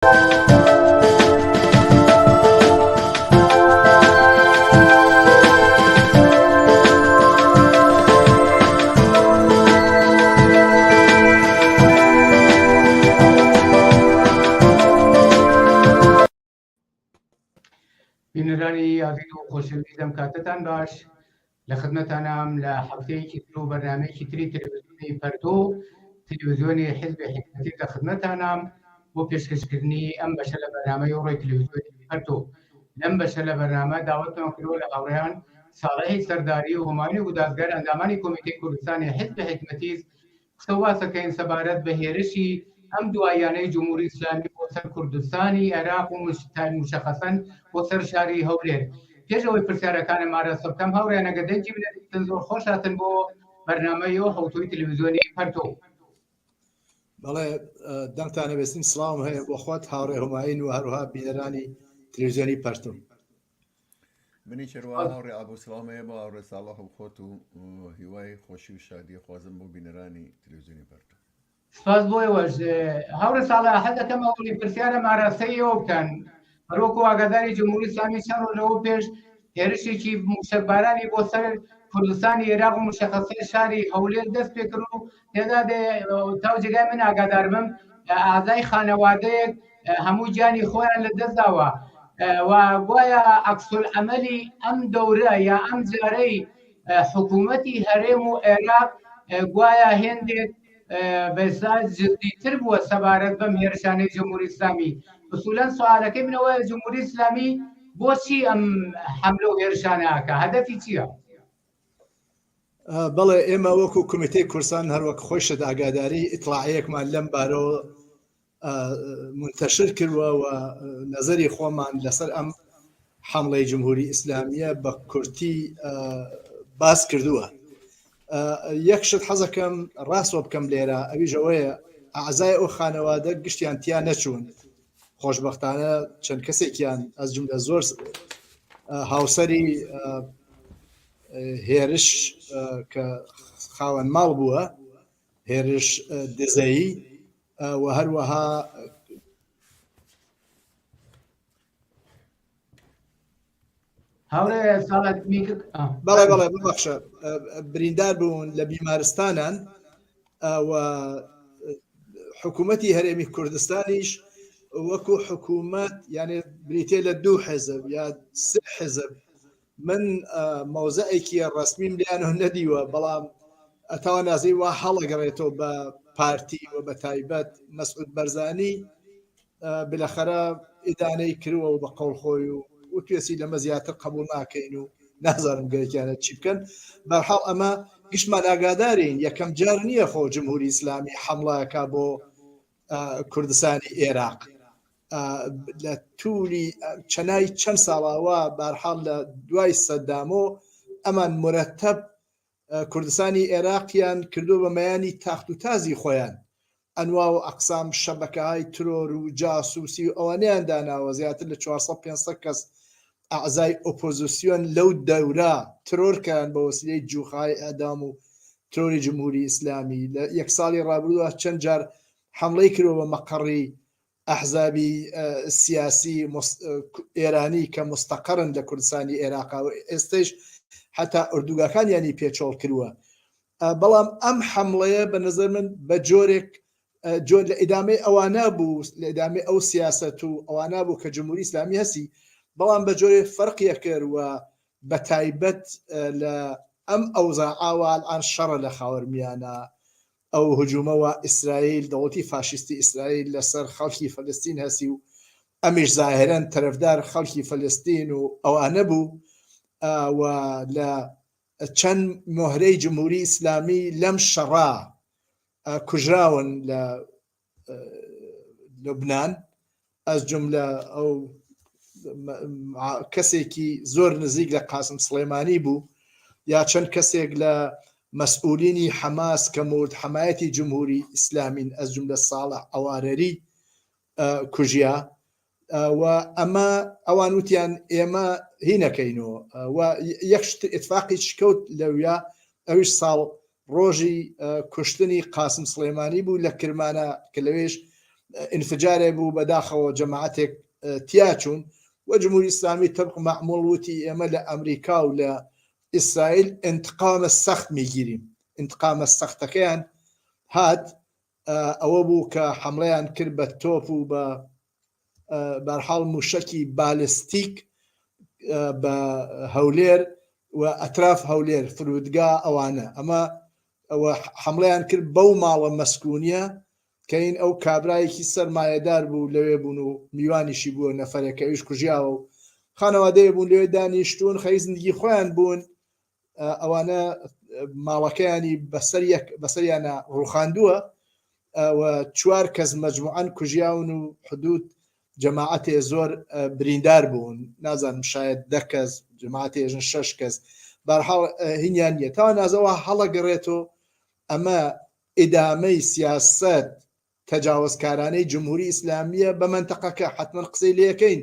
بینەرانی ئازیز و خۆشەویست ئەم کاتەتان باش لە خدمەتانام لە هەفتەیەکی تر و بەرنامەیەکی تری تەلەڤیزیۆنی پەرتۆ تەلەڤیزیۆنی حیزبی حیکمەتی لە خدمەتانام بۆ پێشکەشکردنی ئەم بەشە لە بەرنامەی ڕۆی تەلەڤیزیۆنی پەرتۆ لەم بەشە لە بەرنامە داوەتمان کردووە لە هاوڕێیان ساڵحی سەرداری و هومایونی گودازگەر ئەندامانی کۆمیتەی کوردستانی حیزبی حیکمەتیز قسە و باسەکەین سەبارەت بە هێرشی ئەم دواییانەی جمهوری ئیسلامی بۆ سەر کوردستانی عێراق و مشەخەسەن بۆ سەر شاری هەولێر. پێش ئەوەی پرسیارەکانم ئاراستە بکەم هاوڕێیان ئەگەر دەنگی منە بیستن زۆر خۆش هاتن بۆ بەرنامەی ئەو حەوتووی تەلەڤیزیۆنی پەرتۆ. بەڵێ دەنگتانە بێستین سڵاوم هەیە بۆ خۆت هاوڕێ هوماین و هەروها بینەرانی تلویزیۆنی پەرتو. منیش هەروەها هاوڕێ ئابو سڵاوم هەیە بۆ هاوڕێ ساڵح و خۆت و هیوای خۆشی و شادی خوازم بۆ بینەرانی تلویزیۆنی پەرتو. سپاس بۆ ئێوەش هاوڕێ ساڵح حەز دەکەم ئەوەی پرسیارم ئاراستەی ئێوە بکەن هەروەکو ئاگاداری جمهوری ئیسلامی چەند ڕۆژ لەوە پێش هێرشێکی موشەکبارانی بۆ سەر کوردستانی عێراق و مشەخەسەی شاری هەولێر دەست پێکرد و تێدا تاو جێگای من ئاگادار بم ئازای خانەوادەیەک هەموو گیانی خۆیان لە دەستداوە و گوایە عەکسول عەمەلی ئەم دەورە یا ئەم جارەی حکوومەتی هەرێم و عێراق گوایە هێندێک بەسا جدیتر بووە سەبارەت بەم هێرشانەی جمهوری ئیسلامی ئوسولەن سوالەکەی منەوە جمهوری ئیسلامی بۆچی ئەم حملە و هێرشانە ئەکا هەدەفی چییە؟ بەڵێ ئێمە وەکو کۆمیتەی کوردستان هەروەک خۆیشت ئاگاداری ئیتڵاعەیەکمان لەم بارەوە منتەشر کردووە و نەزەری خۆمان لەسەر ئەم حەمڵەی جمهوری ئیسلامیە بە کورتی باس کردووە یەک شت حەزەکەم ڕاستەوە بکەم لێرە ئەویش ئەوەیە ئەعزای ئەو خانەوادە گشتیان تیا نەچوون خۆشببختانە چەند کەسێکیان ئەس جملە زۆر هاوسەری هێرش کە خاوەن ماڵ بووە هێرش دزەیی و هەروەها هاوڕێ ساڵح بەڵێ بەڵێ ببەخشە بریندار بوون لە بیمارستانان و حکوومەتی هەرێمی کوردستانیش وەکو حکوومەت یانێ بریتە لە دوو حزب یا سێ حزب من مەوزعێکی ڕەسمیم لیانەوە نەدیوە بەڵام ئەتاوە نازەی وا هەڵەگەڕێتەوە بە پارتی و بە تایبەت مەسعود بەرزانی بلەخەرە ئیدانەی کردووە و بە قەوڵ خۆی و وتوێسی لەمە زیاتر قبول ناکەین و نازانم گەرەکیانە چی بکەن بەرحاڵ ئەمە گشتمان ئاگادارین یەکەم جار نییە خۆ جمهوری ئیسلامی حەمڵەکە بۆ کوردستانی ئێراق لە تولی چەنای چەند ساڵاوە بارحاڵ لە دوای سەدامۆ ئەمان مرەتەب کوردستانی ئێراقیان کردو بە مەیانی تاخت و تازی خۆیان ئەنوا و ئەقسام شەبەکەهای ترۆر و جاسوسی و ئەوانەیان داناوە زیاتر لە 400 500 کەس ئەعزای ئۆپۆزیسیۆن لەو دەورە ترۆر کران بە وەسیلەی جوخای ئەدام و ترۆری جمهوری ئیسلامی لە یەک ساڵی ڕابردووە چەند جار حەمڵەی کردوە بە مەقەڕی ئەحزابی سیاسی ئێرانی کە مستەقەرن لە کوردستانی ئێراقا و ئێستەیش حتا ئۆردوگاکانیانی پێچۆڵ کردووە بەڵام ئەم حەمڵەیە بە نظر من بە جۆرێک جۆر لە ئیدامەی ئەوانە بوو لە ئیدامەی ئەو سیاست و ئەوانە بوو کە جمهوری ئیسلامی هەسی بەڵام بە جۆرێ فەرقیە کرد و بە تایبەت لە ئەم ئەوزاعاوە ئەلئان شەڕە لە خاوەرمیانە ئەو هجومە وا ئیسرائیل، دەوڵەتی فاشیستی ئیسرائیل لە سەر خەڵکی فەلەستین هەسی و ئەمیش زاهێرەن تەرەفدار خەڵکی فەلەستین و ئەوانە بوو و لە چەند مۆهرەی جمهوری ئیسلامی لەم شەڕا کوژراون لە لوبناان ئەز جملە ئەو کەسێکی زۆر نزیک لە قاسم سڵێمانی بوو یا چەند کەسێک لە مەسئولینی حەماس کە مورد حەمایەتی جمهوری ئیسلامین ئەز جملە ساڵح ئەوارەری کوژیا و ئەمە ئەوان وتیان ئێمە هینەکەینەوە و یەک ئتفاقی شکەوت لەویا ئەویش ساڵ ڕۆژی کوشتنی قاسم سڵێمانی بوو لە کرمانە کە لەوێش. ئینفجارێ بوو بەداخەوە جەماعەتێک تیا چوون و جمهوری ئیسلامی طبق معمول وتی ئێمە لە ئەمریکا و لە ئیسرائیل انتقامە سەخت میگیریم انتقامە سەختەکەیان هات ئەوە بوو کە حملەیان کرد بە تۆپ و بە بەرحاڵ موشەکی بالستیک بە هەولێر و ئەتراف هەولێر فرودگا ئەوانە ئەمە ئەوە حملەیان کرد بەو ماڵە مەسکونیە کەین ئەو کابرایەکی سەرمایەدار بوو لەوێ بوون و میوانیشی بووە نەفەرێک کە ئەویش کوژیاوە و خانەوادەیە بوون لەوێ دانیشتوون خەریک زندگی خۆیان بوون ئەوانە ماڵەکەیانی بەسەر یەک بەسەریانە ڕوخاندووە و چوار کەس مەجموعەن کوژیاون و حدود جەماعەتێ زۆر بریندار بوون نازانم شاید دە کەس جەماعەتێژن شەش کەس بەرحاڵ هینیان نییە تا نازەوە هەڵەگەڕێتەوە ئەمە ئیدامەی سیاسەت تەجاوەزکارانەی جمهوری ئیسلامیە بە مەنتەقەکە حەتمەن قسەی لێکەین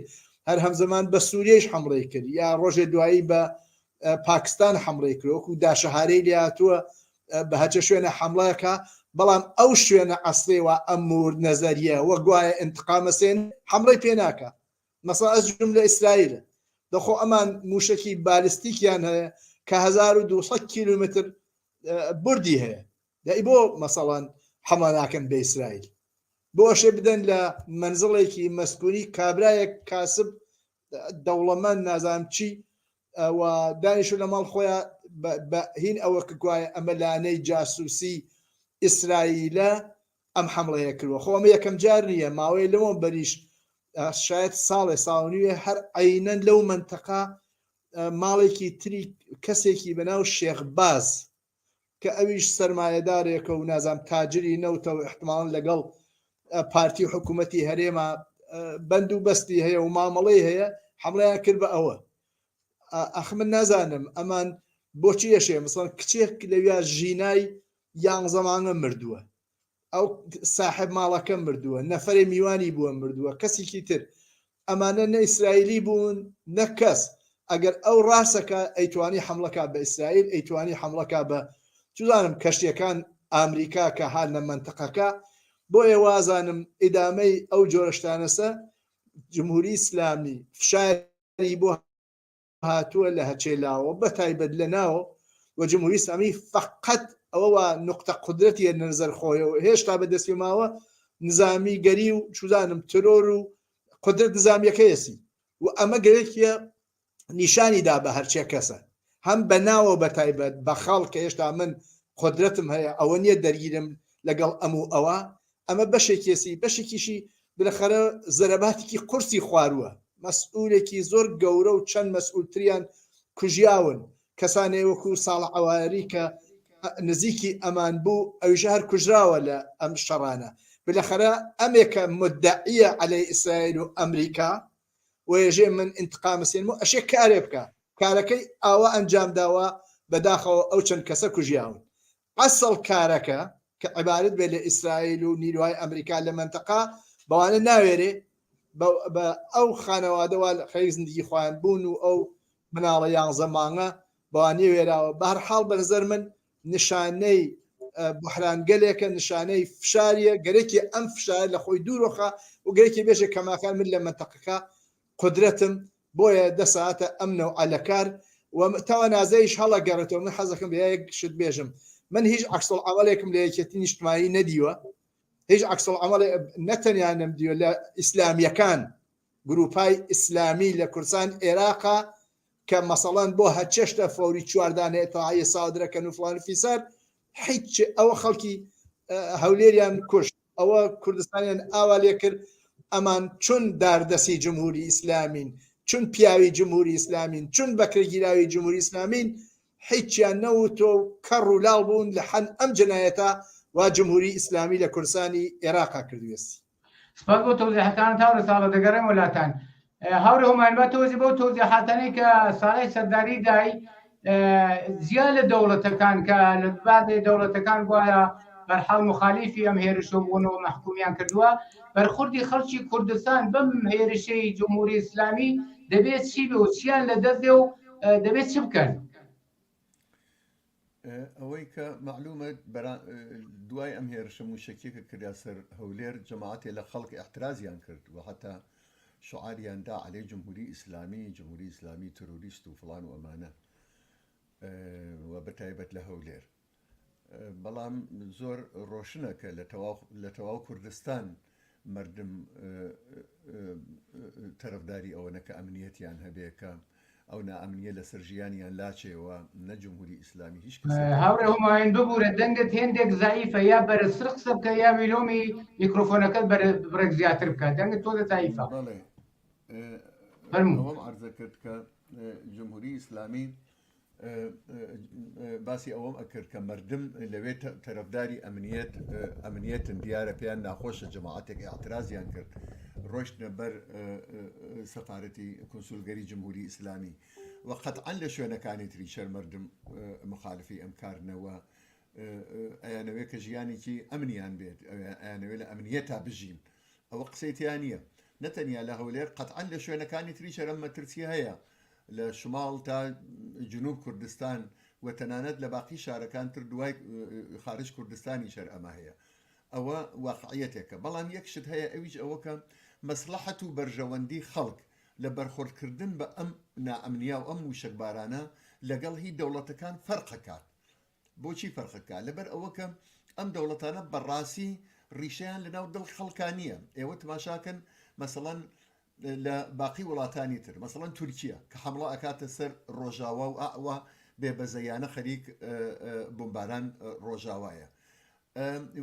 هەر هەمزەمان بە سوریەیش حەمڵەی کرد یا ڕۆژێ دوایی بە پاکستان حەمڵەی کرد وەکو داشەهارەی لێهاتووە بە هەچە شوێنە حەمڵەکە بەڵام ئەو شوێنە ئەسڵێ وا ئەم مورد نەزەریە وە گوایە انتقامە سێن حەمڵەی پێ ناکا مەسەڵەن ئەز جملە ئیسرائیلە دەخۆ ئەمان موشەکی بالستیکیان هەیە کە 1200 کیلومتر بردی هەیە دەی بۆ مەسەڵەن حەمە ناکەن بە ئیسرائیل بۆ ئەشێ بدەن لە مەنزڵێکی مەسکونی کابرایەک کاسب دەوڵەمەند نازانم چی و دانیشو لە ماڵ خۆیان بە هین ئەوە کە گوایە ئەمە لانەی جاسوسی ئیسرائیلە ئەم حەمڵەیە کردوە خۆ ئەمە یەکەم جار نییە ماوەی لەوە بەریش شاید ساڵێ ساڵ نیوێ هەر عینەن لەو منتەقا ماڵێکی تری کەسێکی بەناو شێخ باز کە ئەویش سەرمایەدارێکە و نازام تاجری نەوتە و احتماڵن لەگەڵ پارتی و حکوومەتی هەرێمە بەند و بەستی هەیە و مامەڵەی هەیە حملەیان کرد بە ئەوە ئەخ من نازانم ئەمان بۆچی یەشێ مثلەن کچێک لەویا ژینای یانزە مانگە مردووە ئەو ساحب ماڵەکە مردووە نەفرێ میوانی بووە مردووە کەسێکی تر ئەمانە نە ئیسرائیلی بوون نە کەس ئەگەر ئەو ڕاستەکە ئەیتوانی حملەکە بە ئیسرائیل ئەیتوانی حملەکە بە چزانم کەشتیەکان ئامریکا کە هات لە منتقەکە بۆیە وازانم ئیدامەی ئەو جۆرەشتانەسە جمهوری ئیسلامی فشاری بۆ هاتووە لە هەچێ لاوە بە تایبەت لە ناوە و جمهوری ئیسلامی فقط ئەوە وا نقطە قدرەتیە نەزەر خۆیەوە هێشتا بە دەستی ماوە نزامی گەری و چوزانم ترۆر و قدرەت نزامیەکەیەسی و ئەمە گەرەکیە نیشانی دا بە هەرچێ کەسە هەم بە ناوە بە تایبەت بە خەڵک کە هێشتا من قدرەتم هەیە ئەوە نییە دەرگیرم لەگەڵ ئەم و ئەوە ئەمە بەشێکیەسی بەشێکیشی بلەخەرە زەرەباتێکی قورسی خوارووە مەسئولێکی زۆر گەورە و چەند مەسئولتریان کوژیاون کەسانێ وەکو ساڵە عەواری کە نزیکی ئەمان بوو ئەویش هەر کوژراوە لە ئەم شەڕانە بلەخەرە ئەمێکە مدعیە عەلەی ئیسرائیل و ئەمریکا وێژێ من انتقام سێنم و ئەشێ کارێ بکە کارەکەی ئاوا ئەنجام داوە بەداخەوە ئەو چەند کەسە کوژیاون ئەسڵ کارەکە کە عیبارەت بێت لە ئیسرائیل و نیروهای ئەمریکا لە مەنتەقە بەوانە ناوێرێ بە ئەو خانەوادە وا خەریک زندگی خۆیان بوون و ئەو مناڵە یانزە مانگە بەوانیە وێراوە بە هەر حاڵ بە نظر من نیشانەی بحرانگەلێکە نیشانەی فشاریە گەرەکی ئەم فشار لە خۆی دوورۆخە و گەرەکی بێژێ کەماکان من لە مەنتەقەکە قودرەتم بۆیە دە ساعەتە ئەم نەوعە لە کار و تەوەنازەیش هەڵەگەڕێتەوە من حەزەکەم بە یەک شت بێژم من هیچ عەکس العملێکم لە یەکێتی نیشتمانی نەدیوە هیچ عەکس العملێ نەتەنیا نەمدیوە لە ئیسلامیەکان گروپای ئیسلامی لە کوردستان عێراقا کە مەسەڵەن بۆ هەرچێشتە فەوری چواردانە ئیتڵاعیە سادرەکەن و فڵان و فیسار هیچ ئەوە خەڵکی هەولێریان کوشت ئەوە کوردستانیان ئاوا لێ کرد ئەمان چون داردەسی جمهوری ئیسلامین چون پیاوی جمهوری ئیسلامین چون بەکرێگیراوی جمهوری ئیسلامین هیچیان نەوتۆ و کەڕ و لاڵ بوون لە حەن ئەم جنایەتە وا جمهوری ئیسلامی لە کوردستانی ئێراقا کردوێسی. سپاس بۆ تەوزیحەکانت هاوڕێ ساڵە دەگەڕێم وەلاتان هاوڕێ هومایون با تۆزی بەو تەوزیحاتانەی کە ساڵح سەرداری دای جیا لە دەوڵەتەکان کە لە بازێ دەوڵەتەکان گوایە بەرحاڵ مخالیفی ئەم هێرشە بوون و مەحکومیان کردووە بەرخوردی خەڵکی کوردستان بەم هێرشەی جمهوری ئیسلامی دەبێت چی بێ و چیان لە دەست دێ و دەبێت چ بکەن؟ ئەوەی کە مەعلومە دوای ئەم هێرشە موشەکیە کە کرا سەر هەولێر جەماعەتێ لە خەڵک ئیعترازیان کرد و حەتا شعاریان دا عەلەی جمهوری ئیسلامی جمهوری ئیسلامی ترۆریست و فڵان و ئەمانە و بەتایبەت لە هەولێر بەڵام زۆر ڕۆشنە کە لە تەواو کوردستان مەردم تەرەفداری ئەوەنە کە ئەمنیەتیان هەبێ کە ئەو نائەمنیە لەسەر ژیانیان لاچێ و نە جمهوری ئیسلامی هیچ کەسێک هاوڕێ هومایون ببورە دەنگت هێندێک زەعیفە یا بەرزتر قسە بکە یا ویلۆمی میکرۆفۆنەکەت بڕێک زیاتر بکە دەنگت تۆزە زەعیفە. بەڵێ فەرموو. ئەوەم عەرزە کرد کە جمهوری ئیسلامی باسی ئەوەم ئەکرد کە مردم لەوێ تەرەفداری ئەمنیەت ئەمنیەتن دیارە پێیان ناخۆشە جەماعەتێک ئاعترازیان کرد ڕۆشتنە بەر سەفاەتی کنسولگەری جمهوری ئیسلامی و قەتعەن لە شوێنەکانی تری شەر مردم مخالفی ئەم کارنەوە ئەیانەوێ کە ژیانێکی ئەمنیان بێت ئەیانەوێ لە ئەمنیەتا بژین ئەوە قسەی تیا نییە نەتەنیا لە هەولێر قەتعەن لە شوێنەکانی تریش هەر ئەم مەترسیە هەیە لە شماڵ تا جنوب کوردستان و تەنانەت لە باقی شارەکان تر دوای خارج کوردستانیش هەر ئەمە هەیە ئەوە واقعیەتێکە بەڵام یەک شت هەیە ئەویش ئەوە کە مەسڵەحەت و بەرژەوەندی خەڵک لە بەرخۆردکردن بە ئەم نائەمنیا و ئەم موشەکبارانە لەگەڵ هی دەوڵەتەکان فەرقەکات بۆچی فەرقەکا؟ لەبەر ئەوە کە ئەم دەوڵەتانە بەڕاستی ڕیشەیان لەناو دڵ خەڵکا نییە. ئێوە تماشاکەن مەسەڵەن لە باقی وڵاتانی تر مەسەڵەن تورکیا کە حەمڵە ئەکاتە سەر ڕۆژاوا و ئەوە بێ بەزەیانە خەریک بۆمباران ڕۆژاوایە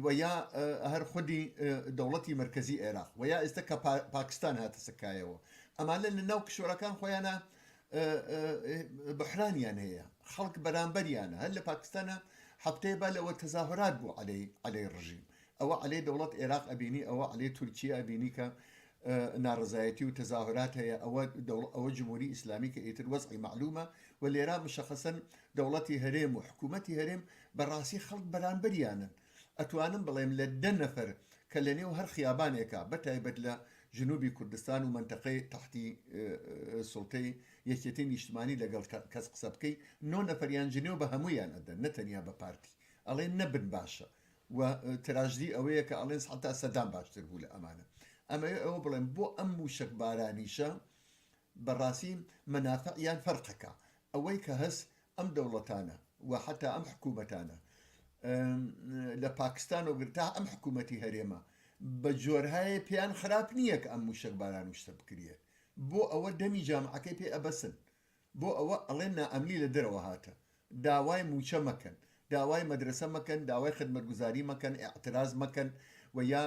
و یا هەر خودی دەوڵەتی مەرکەزی عێراق و یا ئێستا کە پاکستان هاتە سەکایەوە ئەمانە لە ناو کشوەرەکان خۆیانە بحرانیان هەیە خەڵک بەرامبەریانە هەر لە پاکستانە هەفتەیە با لەوە تەزاهرات بوو عەلەی عەلەی ڕژیم ئەوە عەلەی دەوڵەت عێراق ئەبینی ئەوە عەلەی تورکیا ئەبینی کە ناڕزایەتی و تەزاهرات هەیە ئەوە ئەوە جمهوری ئیسلامی کە ئیتر وەزعی معلومە و لێرا مشخصەن دەوڵەتی هەرێم و حکوومەتی هەرێم بەڕاستی خەڵک بەرامبەریانن ئەتوانم بڵێم لە دە نەفەر کە لە نێو هەر خیابانێکا بە تایبەت لە جنوبی کوردستان و مەنتەقەی تەحتی سوڵتەی یەکێتی نیشتمانی لەگەڵ کەس قسە بکەی نۆ نەفەریان جنێو بە هەموویان ئەدەن نە تەنیا بە پارتی ئەڵێن نەبن باشە و تراژدی ئەوەیە کە ئەڵێن حتا سەدام باشتر بوو لە ئەمانە ئەمەوێ ئەوە بڵێم بۆ ئەم موشەک بارانیشە بەڕاستی مەنافعیان فەرقەکە ئەوەی کە هەس ئەم دەوڵەتانە و حەتا ئەم حکوومەتانە لە پاکستان و تا ئەم حکوومەتی هەرێمە بە جۆرهایە پێیان خراپ نییە کە ئەم موشەک باران و شتە بکرێت بۆ ئەوە دەمی جامعەکەی پێ ئەبەسن بۆ ئەوە ئەڵێن نائەمنی لە دەرەوە هاتە داوای مووچە مەکەن داوای مەدرەسە مەکەن داوای خدمەتگوزاری مەکەن ئیعتراز مەکەن و یا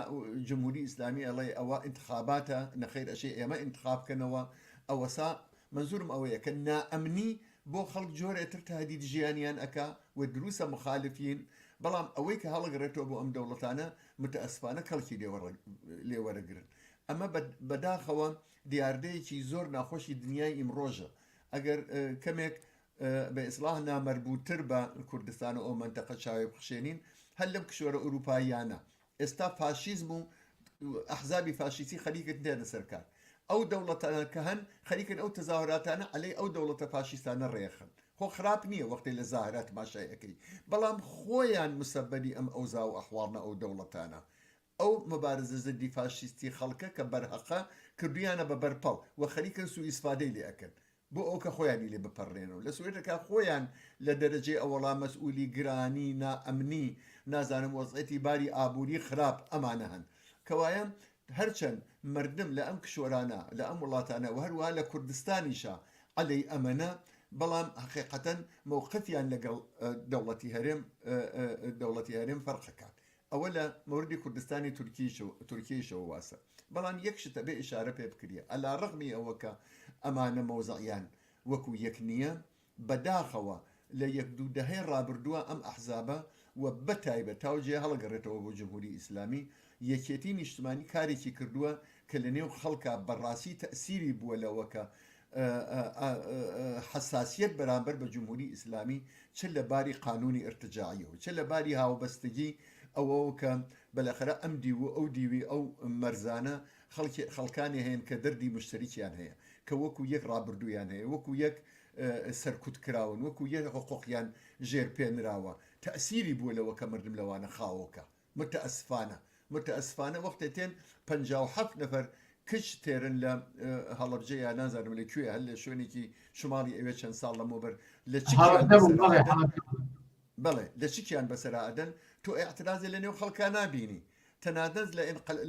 جمهوری ئیسلامی ئەڵێ ئەوە ئینتخاباتە نەخەیر ئەشێ ئێمە ئینتخاب کەنەوە ئەوەسا مەنزورم ئەوەیە کە نائەمنی بۆ خەڵک جۆرێ تر تەهدید ژیانیان ئەکا و دروسە مخالفین بەڵام ئەوەی کە هەڵەگەڕێتەوە بۆ ئەم دەوڵەتانە متاسفانە کەڵکی لێ وەرەگرن ئەمە بەداخەوە دیاردەیەکی زۆر ناخۆشی دنیای ئیمڕۆژە ئەگەر کەمێک بە ئیسڵاح نامەربووتر بە کوردستان و ئەو مەنتەقە چاوێ بخشێنین هەر لەم کشوەرە ئوروپاییانە ئێستا فاشیزم و ئەحزابی فاشیستی خەریکن دێنە سەر کار. ئەو دەوڵەتانە کە هەن خەریکن ئەو تەزاهوراتانە عەلەی ئەو دەوڵەتە فاشیستانە ڕێخن. خۆ خراپ نییە وەختێ لە زاهرا تماشای ئەکەی، بەڵام خۆیان مسەبەبی ئەم ئەوزا و ئەحواڵنە ئەو دەوڵەتانە. ئەو مبارزە زدی فاشیستی خەڵکە کە بەرهەقە کردویانە بە بەرپەڵ و خەریکن سوئیسفادەی لێ ئەکەن. بۆ ئەوە کە خۆیانی لێ بپەڕێنەوە لە سوێتەکە خۆیان لە دەرەجەی ئەوەڵا مەسئولی گرانی نائەمنی نازانم وەزعێتی باری ئابووری خراپ ئەمانە هەن کەوایە هەرچەند مردم لە ئەم کشوەرانە لە ئەم وڵاتانە و هەروەها لە کوردستانیشا عەلەی ئەمەنە بەڵام حەقیقەتەن مەوقفیان لەگەڵ دەوڵەتی هەرێم دەوڵەتی هەرێم فەرقەکات ئەوە لە مەوردی کوردستانی تورکیەیشەوە واسە. بەڵام یەک شت ئەبێ ئیشارە پێ بکریە، عەلا ڕەغمی ئەوە کە ئەمانە مەوزعیان وەکوو یەک نییە، بە داخەوە لە یەک دوو دەهەی ڕابردووە ئەم ئەحزابە و بە تایبەت تاو جێ هەڵەگەڕێتەوە بۆ جمهوری ئیسلامی، یەکێتی نیشتمانی کارێکی کردووە کە لە نێو خەڵکا بە ڕاستی تەئسیری بووە لەوە کە حەساسیەت بەرامبەر بە جمهوری ئیسلامی چ لە باری قانونی ئرتجاعیەوە چ لە باری هاوبەستگی ئەوەوە کە بەلەخەرە ئەم دیو و ئەو دیوی ئەو مەرزانە خەڵکی خەڵکانی هەیەن کە دەردی مشتەریکیان هەیە کە وەکو یەک ڕابردوویان هەیە وەکو یەک. سەرکوت کراون وەکو یە حقوقیان ژێر پێ نراوە تەئسیری بووە لەوە کە مردم لەوانە خاوۆکە متاسفانە متاسفانە وەختێ تێن 57 نەفەر کچ تێرن لە هەڵەبجە یا نازانم لە کوێ هەر لە شوێنێکی شماڵی ئەوێ چەند ساڵ لەمەوبەر لە چ بەڵێ لە چکیان بەسەرا ئەدەن تۆ ئیعترازێ لە نێو خەڵکا نابینی تەنانەت لە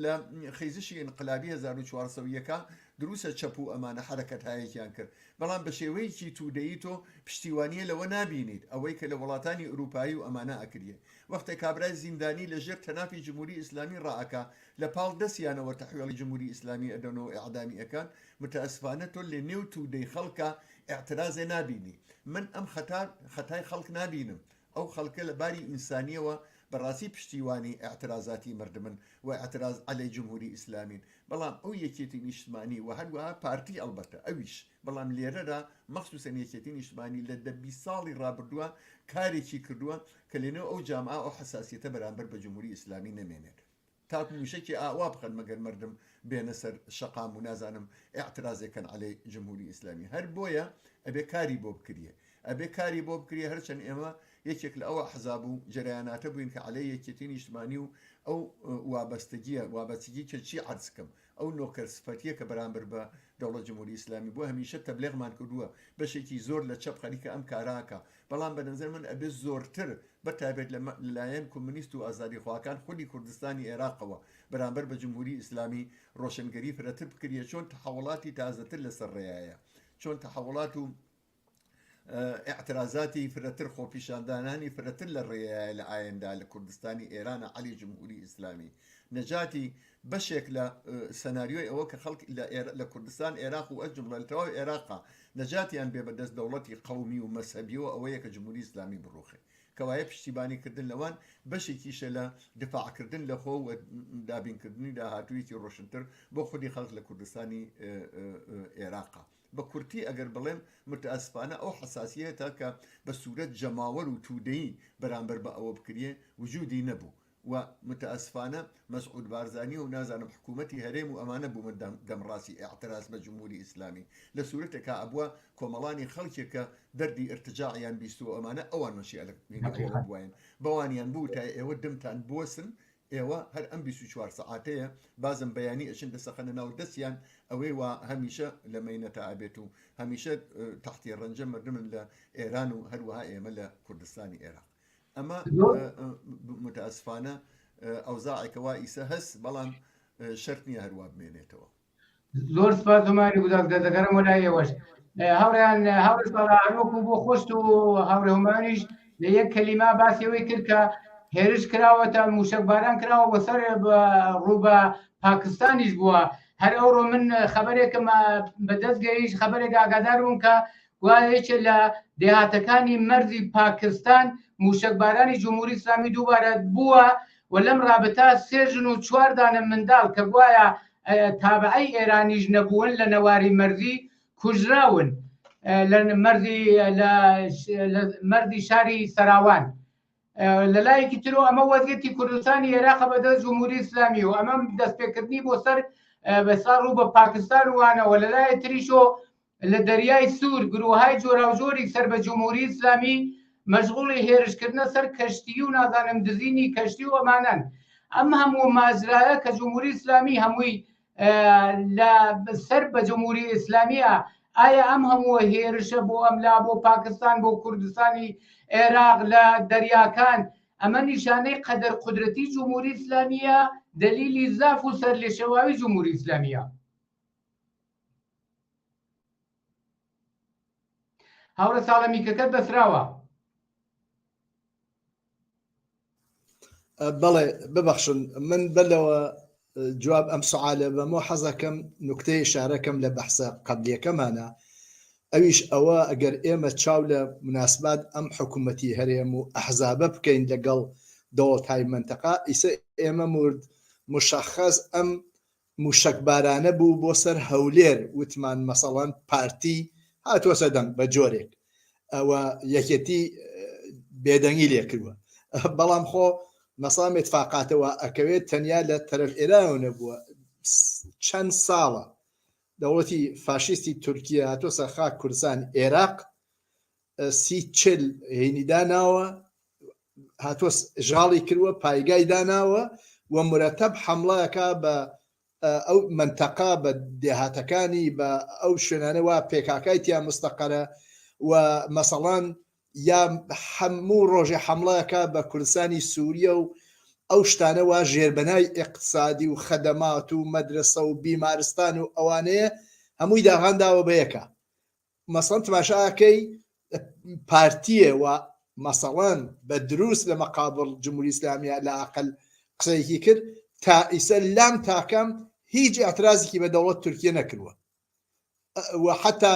لە خیزشی ئینقلابی 1401 دروسە چەپ و ئەمانە حەرەکەتهایەکیان کرد بەڵام بە شێوەیەکی توودەیی تۆ پشتیوانیە لەوە نابینیت ئەوەی کە لە وڵاتانی ئوروپایی و ئەمانە ئەکریێ وەختێ کابرای زیندانی لە ژێر تەنافی جمهوری ئیسلامی ڕائەکا لە پاڵ دەسیانەوە تەحوێڵی جمهوری ئیسلامی ئەدەنەوە ئیعدامی ئەکەن متاسفانە تۆ لە نێو توودەی خەڵکا ئیعترازێ نابینی من ئەم خەتا خەتای خەڵک نابینم ئەو خەڵکە لە باری ئینسانیەوە بەڕاستی پشتیوانی ئیعترازاتی مردمن و ئیعتراز عەلەی جمهوری ئیسلامین بەڵام ئەو یەکێتی نیشتمانی و هەروەها پارتی ئەڵبەتە ئەویش بەڵام لێرەرا مەخسوسەن یەکێتی نیشتمانی لە دە 20 ساڵی ڕابردووە کارێکی کردووە کە لەنێو ئەو جامعە ئەو حەساسیەتە بەرامبەر بە جمهوری ئیسلامی نەمێنێت تاکو موشەکی ئاوا بخەن مەگەر مەردم بێنە سەر شەقام و نازانم ئیعترازێ کەن عەلەی جمهوری ئیسلامی هەر بۆیە ئەبێ کاری بۆ بکریێ ئەبێ کاری بۆ بکریێ هەرچەند ئێمە یەکێک لە ئەو ئەحزاب و جەرەیاناتە بووین کە عەلەی یەکێتی نیشتمانی و ئەو وابەستگیە وابەستگی کە چی عەرز کەم ئەو نۆکەر سفەتیە کە بەرامبەر بە دەوڵەت جمهوری ئیسلامی بووە هەمیشە تەبلێغمان کردووە بەشێکی زۆر لە چەپ خەریکە ئەم کاراکە بەڵام بە نەزەر من ئەبێ زۆرتر بە تایبەت لە لایەن کۆمۆنیست و ئازادیخواکان خودی کوردستانی ئێراقەوە بەرامبەر بە جمهوری ئیسلامی ڕۆشنگەری فرەتر بکریە چۆن تەحەوڵاتی تازەتر لەسەر ڕێیایە چۆن تەحەوڵات و ئیعترازاتی فرەتر خۆپیشاندانانی فرەتر لە ڕێیایە لە ئایندە لە کوردستانی ئێرانە عەلی جمهوری ئیسلامی نەجاتی بەشێک لە سەناریۆی ئەوە کە خەڵک لە کوردستان ئێراق و ئەس جمڵە لە تەواو ئێراقا نەجاتیان بێ بەدەست دەوڵەتی قەومی و مەزهەبیەوە ئەوەیە کە جمهوری ئیسلامی بڕوخێ کەوایە پشتیبانی کردن لەوان بەشێکیشە لە دفاع کردن لە خۆ و دابینکردنی داهاتوویەکی ڕۆشنتر بۆ خودی خەڵک لە کوردستانی ئێراقا. بە کورتی ئەگەر بڵێم متاسفانە ئەو حەساسیەتە کە بە سورەت جەماوەر و تودەیی بەرامبەر بە ئەوە بکریێ وجودی نەبوو و متاسفانە مەسعود بارزانی و نازانم حکومەتی هەرێم و ئەمانە بوومە دەمڕاستی ئیعتراز بە جمهوری ئیسلامی لە سورەتێکا ئەبوە کۆمەڵانی خەڵکێک کە دەردی ئرتجاعیان بیستوە ئەمانە ئەوان مەشی ئەوە بواین بەوانیان بوتایە ئێوە دمتان بوەسن ئێوە هەر ئەم 24 سەعاتەیە بازم بەیانی ئەچن دەسەخەنە ناو دەستیان ئەوەی وا هەمیشە لە مەینەتا ئەبێت و هەمیشە تەحتی ڕەنجە مردمن لە ئێران و هەروەها ئێمە لە کوردستانی ئێراق ئەمە متاسفانە ئەوزاعێکە وا ئیسە هەست بەڵام شەرت نییە هەروا بمێنێتەوە. زۆر سپاس هومانی گوداز دەگەڕێمەوە لای ئێوەش هاوڕێیان هاوڕێ ساڵا هەروەکو بۆ خۆشت و هاوڕێ هومانیش لە یەک کەلیما باسی ئەوەی کرد کە هێرش کراوەتە موشک باران کراوە بۆ سەر ڕوو بە پاکستانیش بووە هەر ئەوڕۆ من خەبەرێکم بەدەست گەیشت خەبەرێک ئاگادار بووم کە گوایە یەکێ لە دێهاتەکانی مەرزی پاکستان موشەکبارانی جمهوری ئیسلامی دووبارە بووە و لەم رابطە سێ ژن و چوار دانە منداڵ کە گوایە تابعەی ئێرانیش نەبوون لە نەواری مەرزی کوژراون لە مەرزی لە مەرزی شاری سەراوان لە لایەکی ترەوە ئەمە وەزیەتی کوردستانی عێراق بەدەست جمهوری ئیسلامی و ئەمە دەستپێکردنی بۆ سەر بەسا ڕوو بە پاکستان وانەوە لە لایە تریشۆ لە دەریای سوور گروهای جۆراوجۆری سەر بە جمهوری ئیسلامی مەشغوڵی هێرشکردنە سەر کەشتی و نازانم دزینی کەشتی و ئەمانەن ئەم هەموو ماجرایە کە جمهوری ئیسلامی هەمووی لە سەر بە جمهوری ئیسلامیە ئایا ئەم هەمووە هێرشە بۆ ئەم لا بۆ پاکستان بۆ کوردستانی عێراق لە دەریاکان ئەمە نیشانەی قەدەر قودرەتی جمهوری ئیسلامیە دلیلی زاف و سەرلێشێواوی جمهوری ئیسلامیە هاوڕێ ساڵە میکەکەت بەسراوە. بەڵێ ببەخشن من بەلەوە جواب ئەم سعالە بەمەوە حەزەکەم نکتەی شارەکەم لە بەحسە قەبلیەکەمانە ئەویش ئەوە ئەگەر ئێمە چاو لە مناسبات ئەم حکوومەتی هەرێم و ئەحزابە بکەین لەگەڵ دەوڵەتهای منتەقا ئیسە ئێمە مورد مشخص ئەم موشەکبارانە بوو بۆ سەر هەولێر وتمان مەسەڵەن پارتی هاتووەسە دەنگ بە جۆرێک ئەوە یەکێتی بێدەنگی لێکردووە بەڵام خۆ مەسام اتفاقاتەوە ئەکەوێت تەنیا لە تەرەف ئێرانەوە نەبووە چەند ساڵە دەوڵەتی فاشیستی تورکیا هاتۆسە خاک کوردستان ئێراق. سی چل هینی داناوە هاتووە ژاڵی کردووە پایگای داناوە و مرەتەب حەمڵەکە بە ئەو مەنتەقە بە دێهاتەکانی بە ئەو شوێنانە وا پێکاکای تیا مستەقەرە و مەسەڵان یا هەموو ڕۆژێ حەمڵەکە بە کوردستانی سووریە و ئەو شتانە وا ژێربەنای ئیقتسادی و خەدەمات و مەدرەسە و بیمارستان و ئەوانەیە هەمووی داغان داوە بە یەکە مەسەڵەن تماشا ئەکەی پارتیە و مەسەڵەن بە دروست لە مەقابڵ جمهوری ئیسلامیە لە ئەقل قسەیەکی کرد تا ئیسە لام تاکەم هیچ اعترازێکی بە دەوڵەت تورکیە نەکردووە و حتا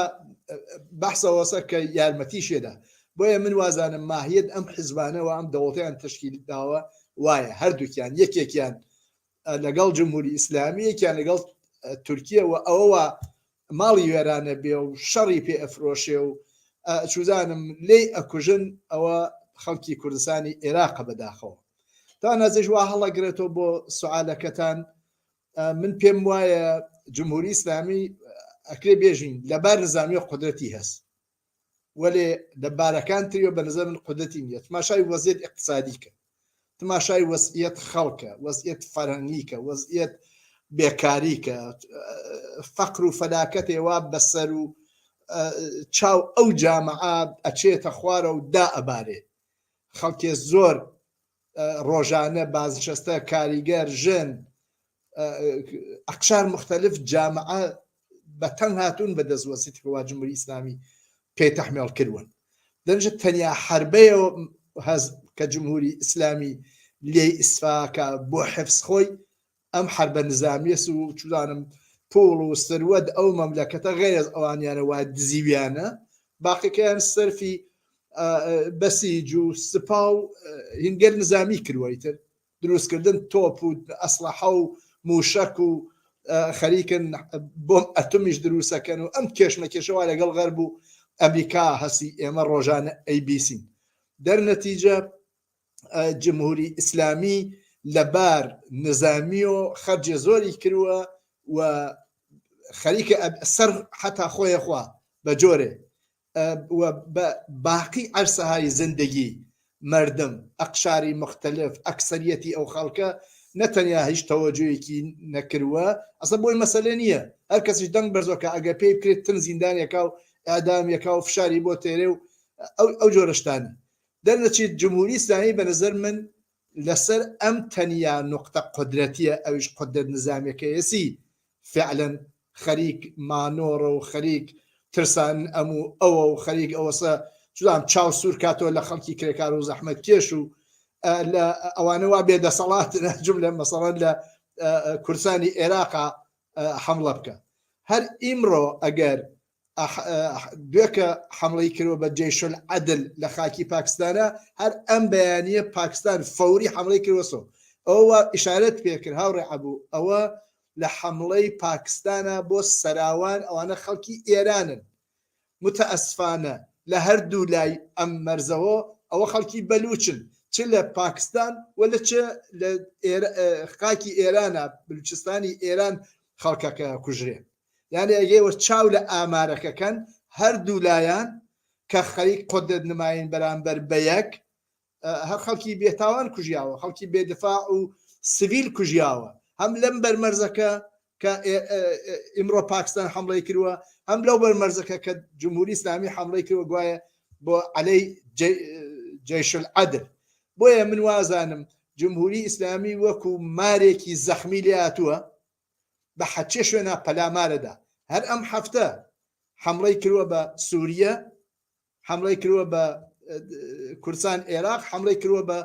بەحسەوەسە کە یارمەتی شێدا بۆیە من وازانم ماهیت ئەم حزبانەوە ئەم دەوڵەتیان تشکیل داوە وایە هەردووکیان یەکێکیان لەگەڵ جمهوری ئیسلامی یەکیان لەگەڵ تورکیە و ئەوەوە ماڵی وێرانە بێ و شەڕی پێ ئەفرۆشێ و چوزانم لێی ئەکوژن ئەوە خەڵکی کوردستانی ئێراقە بەداخەوە تا نازێش وا هەڵەگرێتەوە بۆ سوالەکەتان من پێم وایە جمهوری ئیسلامی ئەکرێ بێژین لەبار نظامی قدرەتی هەست وەلێ لە بارەکان تریەوە بە نظر من قودرەتی نیە تماشای وەزیەت ئیقتسادی کە تماشای وەزعیەت خەڵکە وەزعیەت فەرهەنگی کە وەزعیەت بێکاری کە فەقر و فەلاکەتێ وا بەسەر و چاو ئەو جامعە ئەچێتە خوارە و دا ئەبارێ خەڵکێ زۆر ڕۆژانە بازنشەستە کاریگەر ژن ئەقشار مختلف جامعە بە تەنگ هاتوون بە دەست وەسیتی کە وا جمهوری ئیسلامی پێ تەحمێڵ کردوون دەنجە تەنیا حربەیەوە هەز کە جمهوری ئیسلامی لێی ئیسفاکە بۆ حفز خۆی ئەم حربە نزامیەس و چزانم پوڵ و سروەت ئەو مەملەکەتە غەیرەز ئەوانیانە وا دزیویانە باقیەکەیان سەرفی بەسیج و سپا و هینگەر نزامی کردووە ئیتر دروستکردن تۆپ و ئەسلەحە و موشەک و خەریکن بۆم ئەتومیش دروستەکەن و ئەم کێشمەکێشەوە لەگەڵ غەرب و ئەمریکا هەسی ئێمە ڕۆژانە ئەیبیسین دەرنەتیجە جمهوری ئیسلامی لە بار نزامیۆ خەرجێ زۆری کردووە و خەریکە سەر حتا خۆیە خوا بە جۆرێ و بە باقی عەرسەهای زندگی مردم ئەقشاری مختلف ئەکسەریەتی ئەو خەڵکە نە تەنیا هیچ تەوەجویەکی نەکردووە ئەسە بۆی مەسەلە نییە هەر کەسیش دەنگ بەرزۆکە ئەگەر پێی بکرێت تن زیندانێکا و ئەدامێکا و فشاری بۆ تێرێ و ئەو ئەو جۆرە شتانە دەرنەچێت جمهوری ئیسلامی بە نظر من لەسەر ئەم تەنیا نوقتە قودرەتیە ئەویش قودرەت نزامیەکەیەسی فعلا خەریک مانۆڕە و خەریک ترسانن ئەم و ئەوە و خەریک ئەوەسە چزانم چاو سوور کاتەوە لە خەڵکی کرێکار و زەحمەت کێش و لە ئەوانە وا بێ دەسەڵات جملە مەسەڵەن لە کوردستانی عێراقا حملە بکە هەر ئیمڕۆ ئەگەر دوێکە حملەی کردوە بە جەیشول عەدل لە خاکی پاکستانە هەر ئەم بەیانیە پاکستان فەوری حملەی کردوەسۆ ئەوە ئیشارەت پێکرد هاوڕێ عەبوو ئەوە لە حملەی پاکستانە بۆ سەراوان ئەوانە خەڵکی ئێرانن متاسفانە لە هەردوو لای ئەم مەرزەوە ئەوە خەڵکی بەلوچن چ لە پاکستان و لە چ لە خاکی ئێرانە بلوچستانی ئێران خەڵکەکە کوژرێن یانی ئەگەر ئێوە چاو لە ئامارەکە کەن هەردوو لایان کە خەریک قودرەت نمایین بەرامبەر بە یەک هەر خەڵکی بێتاوان کوژیاوە خەڵکی بێدفاع و سڤیل کوژیاوە هەم لەم بەرمەرزەکە کە ئیمڕۆ پاکستان حملەی کردووە هەم لەو بەرمەرزەکە کە جمهوری ئیسلامی حملەی کردووە گوایە بۆ عەلەی جەیش العدل بۆیە من وازانم جمهوری ئیسلامی وەکو مارێکی زەخمی لێ هاتووە بە حەچێ شوێنا پەلامارەدا هەر ئەم هەفتە حملەی کردووە بە سووریە حملەی کردووە بە کوردستان عێراق حملەی کردووە بە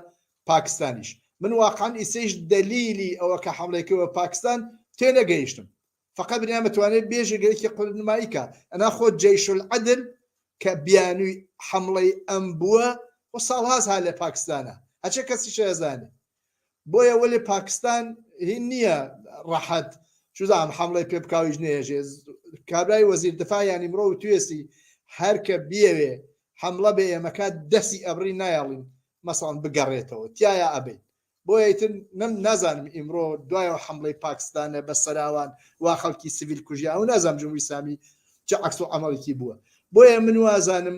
پاکستانیش من واقعا ئیسەیش دەلیلی ئەوە کە حملەی کردووە پاکستان تێنەگەیشتم فقط بنیام بتوانێت بێژە گەلێکی قورنمایی کە ئەنا خۆ جەیش العدل کە بیانووی حملەی ئەم بووە و ساڵهاز ها لە پاکستانە هەچێ کەسی شێزانێ بۆیە وەلێ پاکستان هین نییە ڕەحەت چزانم حملەی پێ بکاویش نێژێ کابرای وەزیر دفاع یانی مرۆ و توێسی هەرکە بیەوێ حملە بێ ئێمەکات دەسی ئەبڕی نایەڵین مەسەڵەن بگەڕێتەوە تایە ئەبین بۆیە ئیتر نەم نازانم ئیمڕۆ دوایەوە حملەی پاکستانە بە سەراوان وا خەڵکی سڤیل کوژیا و نازانم جمهوری ئیسلامی چ عەکس و عەمەڵێکی بووە بۆیە من وازانم.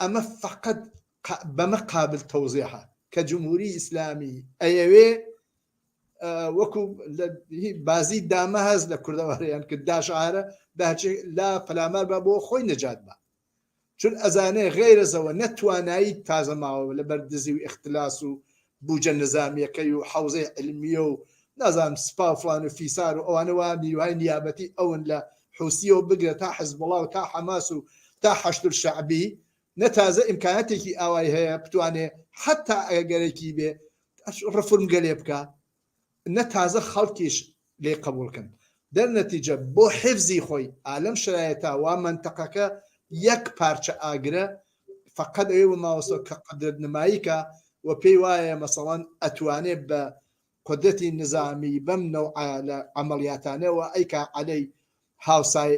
ئەمە فەقەت بەمە قابل تەوزیحە کە جمهوری ئیسلامی ئەیەوێ وەکو بازی دامە هەست لە کوردەواریان کرد داشعارە بەچێ لا پەلامار بە بۆ خۆی نەجات بە چون ئەزانێ غەیرەزەوە نە توانایی تازە ماوە لەبەر دزی و ئیختلاس و بوجە نزامیەکەی و حەوزەی عیلمیە و نازانم سپا و فڵان و فیسار و ئەوانە وا نیروهای نیابەتی ئەون لە حوسیەوە بگرە تا حزبوڵا و تا حەماس و تا حەشدولشەعبی نە تازە ئیمکاناتێکی ئاوای هەیە بتوانێ حەتا ئەگەرێکی بێ ڕفورمگەلێ بکا نە تازە خەڵکیش لێی قبوڵ کەن دەر نەتیجە بۆ حفزی خۆی ئالەم شرایەتا وا مەنتەقەکە یەک پارچە ئاگرە فەقەت ئەوێ بۆ ماوەسەوە کە قدرەت نمایی کا و پێی وایە مەسەڵەن ئەتوانێ بە قدرەتی نزامی بەم نەوعە لە عەمەڵیاتانەوە ئەیکا عەلەی هاوسای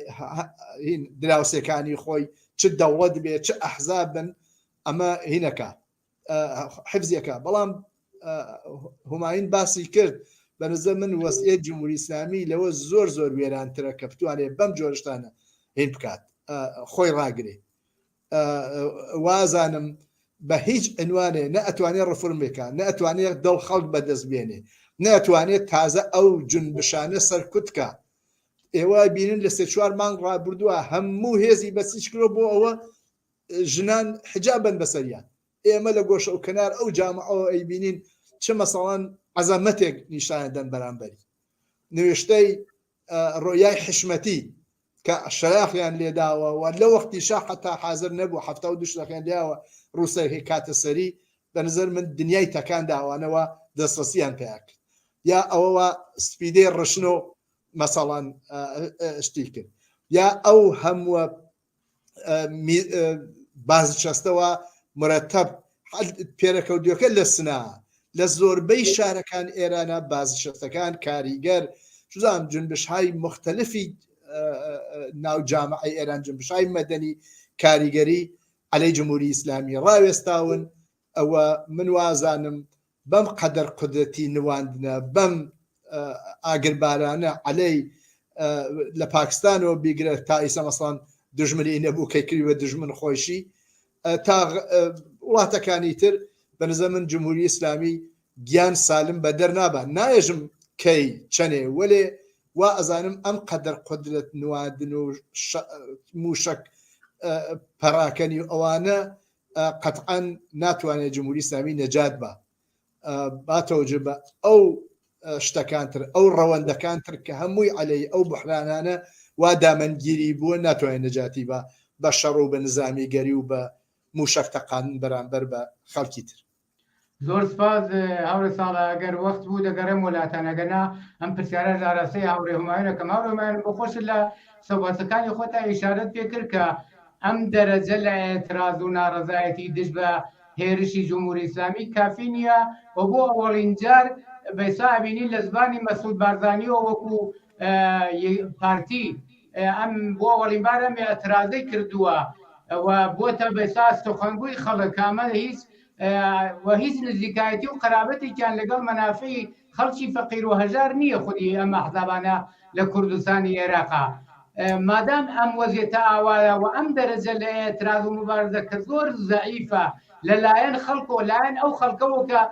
هین دراوسێکانی خۆی چ دەوڵەت بێ چ ئەحزاب بن ئەمە هینەکە حفزیەکە بەڵام هومایون باسی کرد بە نظر من وەزعیەت جمهوری ئیسلامی لەوە زۆر زۆر وێرانترە کە بتوانێت بەم جۆرشتانە هین بکات خۆی ڕاگرێ وازانم بە هیچ عنوانێ نە ئەتوانێت ڕفرمێکە نە ئەتوانێت دڵ خەڵک بەدەست بێنێ نەتوانێت تازە ئەو جنبشانە سەرکوتکە ئێوە بینن لە سێ چوار مانگ ڕابردووە هەموو هێزی بەسیج کرۆ بۆ ئەوە ژنان حجاب بن بەسەریان ئێمە لە گۆشە و کەنار ئەو جامعەوە ئەیبینین چ مەسەڵەن عەزەمەتێک نیشانە دەن بەرامبەری نوێشتەی ڕۆیای حشمەتی کە شەراخیان لێداوە و لە وەختی شا حتا حاضر نەبوو 72 شەخیان لیاوە ڕووسەر کاتە سەری بە نظر من دنیای تەکان داوانەوە دەستڕسیان پیا کرد یا ئەوەوە سپیدەی ڕشنۆ مەسەڵەن شتی کرد یا ئەو هەمووە بازنشەستەوە مرەتەب پێرەکەوتوەکە لە سنا لە زۆربەی شارەکان ئێرانە بازنشەستەکان کاریگەر چزانام جنبشهای مختلفی ناو جامعی ئێران جنبشهای مەدەنی کاریگەری عەلەی جمهوری ئیسلامی ڕاوێستاون ئەوە من وازانم بەم قەدەر قودرەتی نواندنە بەم ئاگربارانە عەلەی لە پاکستانەوە بیگرە تا ئیسە مەسڵان دژمنی نەبوو کەی کردی بە دژمن خۆیشی تا وڵاتەکانی تر بە نظر من جمهوری ئیسلامی گیان سالم بە دەر نابا نایەژم کەی چەنێ وەلێ وا ئەزانم ئەم قەدەر قودرەت نواندن و موشک پەراکەنی و ئەوانە قەتعەن ناتوانێت جمهوری ئیسلامی نەجات بە با تەوجه بە ئەو شتەکان تر ئەو ڕەوەندەکان تر کە هەمووی عەلەی ئەو بحرانانە وا دامەنگیری بووە ناتوانێت نەجاتی بە بە شەڕ و بە نزامیگەری و بە موشەک تەقاندن بەرامبەر بە خەڵکی تر. زۆر سپاس هاوڕێ ساڵە ئەگەر وەخت بوو دەگەڕێم وەلاتان ئەگەر نا ئەم پرسیارە لە ئاراستەی هاوڕێ هومایون ئەکەم هاوڕێ هومایون بۆ خۆشت لە سەباسەکانی خۆتا ئیشارەت پێ کرد کە ئەم دەرەجە لە ئێتراز و ناڕەزایەتی دژ بە هێرشی جمهوری ئیسلامی کافی نییە و بۆ ئەوەڵین جار بەسا ئەبینی لە زبانی مەسعود بارزانیەوە وەکو پارتی ئەم بۆ ئەوەڵین بار ئەم ئێترازەی کردووە و بۆتە بەسا سوخەنگوی خەڵک ئەمە هیچ و هیچ نزیکایەتی و قەرابەتێکیان لەگەڵ مەنافعی خەڵکی فەقیر و هەژار نییە خودی ئەم ئەحزابانە لە کوردستانی عێراقا مادام ئەم وەزیەتە ئاوایە و ئەم دەرەجە لە ئێتراز و مبارزە کە زۆر زەعیفە لەلایەن خەڵک و لایەن ئەو خەڵکەوە کە